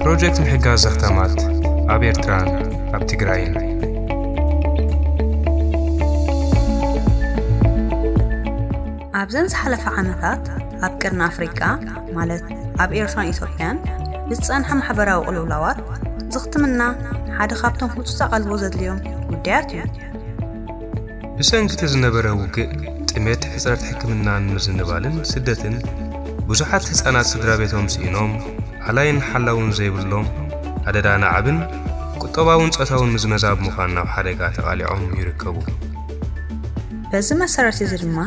ፕሮጀክት ምሕጋዝ ዘኽታማት ኣብ ኤርትራን ኣብ ትግራይን። ኣብዘን ዝሓለፈ ዓመታት ኣብ ቀርኒ ኣፍሪቃ፣ ማለት ኣብ ኤርትራን ኢትዮጵያን ብዝጸንሐ ማሕበራዊ ቅልውላዋት፣ ዘኽትምና ሓደ ካብቶም ህጹጽ ኣቓልቦ ዘድልዮም ጉዳያት እዩ። ብሰንኪ እቲ ዝነበረ ውግእ፣ ጥሜት፣ ሕጽረት ሕክምናን ምዝንባልን ስደትን፣ ብዙሓት ህጻናት ስድራ ቤቶም ስኢኖም፣ ኣላይን ሓላውን ዘይብሎም፣ ኣደዳ ናዕብን ቁጠባውን ጾታውን ምዝመዛ ብምዃን ናብ ሓደጋ ተቓሊዖም ይርከቡ። በዚ መሰረት እዚ ድማ፣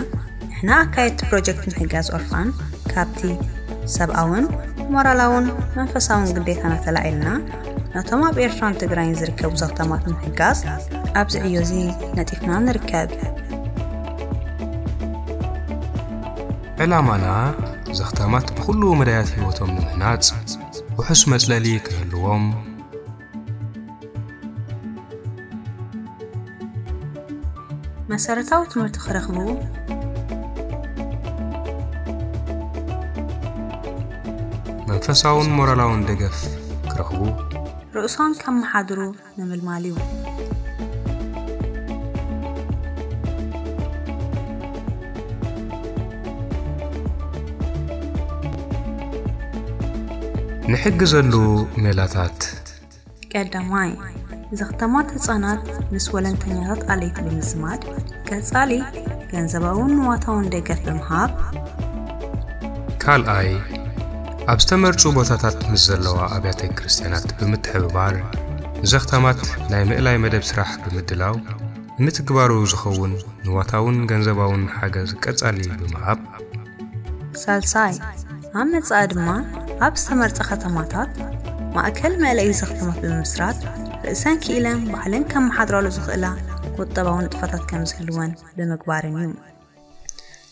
ንሕና ኣካየድቲ ፕሮጀክት ምሕጋዝ ኦርፋን፣ ካብቲ ሰብኣውን ሞራላውን መንፈሳውን ግዴታና ተላዒልና፣ ነቶም ኣብ ኤርትራን ትግራይን ዝርከቡ ዘኽታማት ንምሕጋዝ ኣብዚ ዕዮ እዚ ነጢፍና ንርከብ። ዕላማና፣ ዘኽታማት ብኹሉ መዳያት ህይወቶም ንምህናጽ፣ ውሑስ መጽለሊ ክህልዎም፣ መሰረታዊ ትምህርቲ ክረኽቡ፣ መንፈሳውን ሞራላውን ደገፍ ክረኽቡ፣ ርእሶም ከመሓድሩ ንምልማል እዩ። ንሕግዘሉ ሜላታት። ቀዳማይ፣ ዘኽታማት ህጻናት ምስ ወለንተኛታት ኣለይቲ ብምዝማድ፣ ቀጻሊ ገንዘባውን ንዋታውን ደገፍ ብምሃብ። ካልኣይ፣ ኣብ ዝተመርጹ ቦታታት ምስ ዘለዋ ኣብያተ ክርስቲያናት ብምትሕብባር፣ ንዘኽታማት ናይ ምእላይ መደብ ስራሕ ብምድላው፣ ንምትግባሩ ዝኸውን ንዋታውን ገንዘባውን ሓገዝ ቀጻሊ ብምሃብ። ሳልሳይ፣ ኣብ መጻኢ ድማ ኣብ ዝተመርጸ ከተማታት ማእከል መእለዪ ዘኽታማት ብምምስራት፣ ርእሰን ክኢለን ባዕለን ከመሓድራሉ ዝኽእላ ቁጠባዊ ንጥፈታት ከም ዝህልወን ብምግባርን እዩ።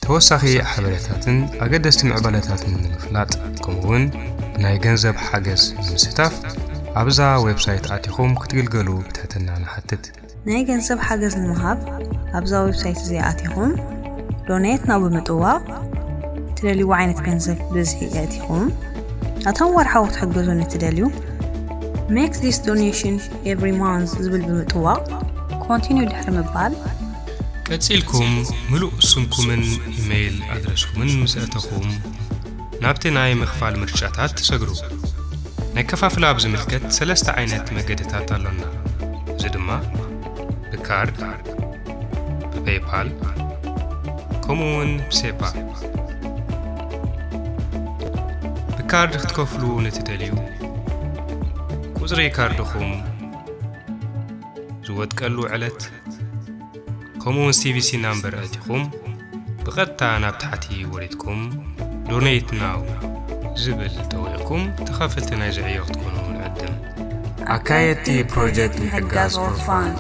ተወሳኺ ሓበሬታትን ኣገደስቲ ምዕባለታትን ንምፍላጥ፣ ከምኡውን ናይ ገንዘብ ሓገዝ ንምስታፍ፣ ኣብዛ ዌብሳይት ኣቲኹም ክትግልገሉ ብትሕትና ንሓትት። ናይ ገንዘብ ሓገዝ ንምሃብ፣ ኣብዛ ዌብሳይት እዚኣ ኣቲኹም፣ ዶኔት ናው ብምጥዋቕ፣ እትደልይዎ ዓይነት ገንዘብ ብዝሒ የእቲኹም። ኣቶም ወርሓዊ ክትሕግዙ ንትደልዩ፣ ሜክ ዚስ ዶኔሽን ኤቭሪ ማንዝ ዝብል ብምጥዋቕ፣ ኮንቲኒው ድሕሪ ምባል፣ ቀጺልኩም ምሉእ ስምኩምን ኢሜይል ኣድረስኩምን ምስ ኣተኹም፣ ናብቲ ናይ ምኽፋል ምርጫታት ትሰግሩ። ናይ ከፋፍላ ኣብ ዝምልከት ሰለስተ ዓይነት መገድታት ኣሎና። እዚ ድማ ብካርድ፣ ብፔይፓል፣ ከምኡ እውን ብሴፓ። ብካርድ ክትከፍሉ ንትደልዩ፣ ቁጽሪ ካርድኹም፣ ዝወድቀሉ ዕለት፣ ከምኡ እውን ሲ ቪ ሲ ናምበር ኣእቲኹም ብቐጥታ ናብ ታሕቲ ወሪድኩም ዶኔት ናው ዝብል ጠዊቕኩም ተኻፈልቲ ናይዚ ዕዮ ክትኮኑ ንዕድም። ኣካየድቲ ፕሮጀክት ምሕጋዝ ኦርፋን።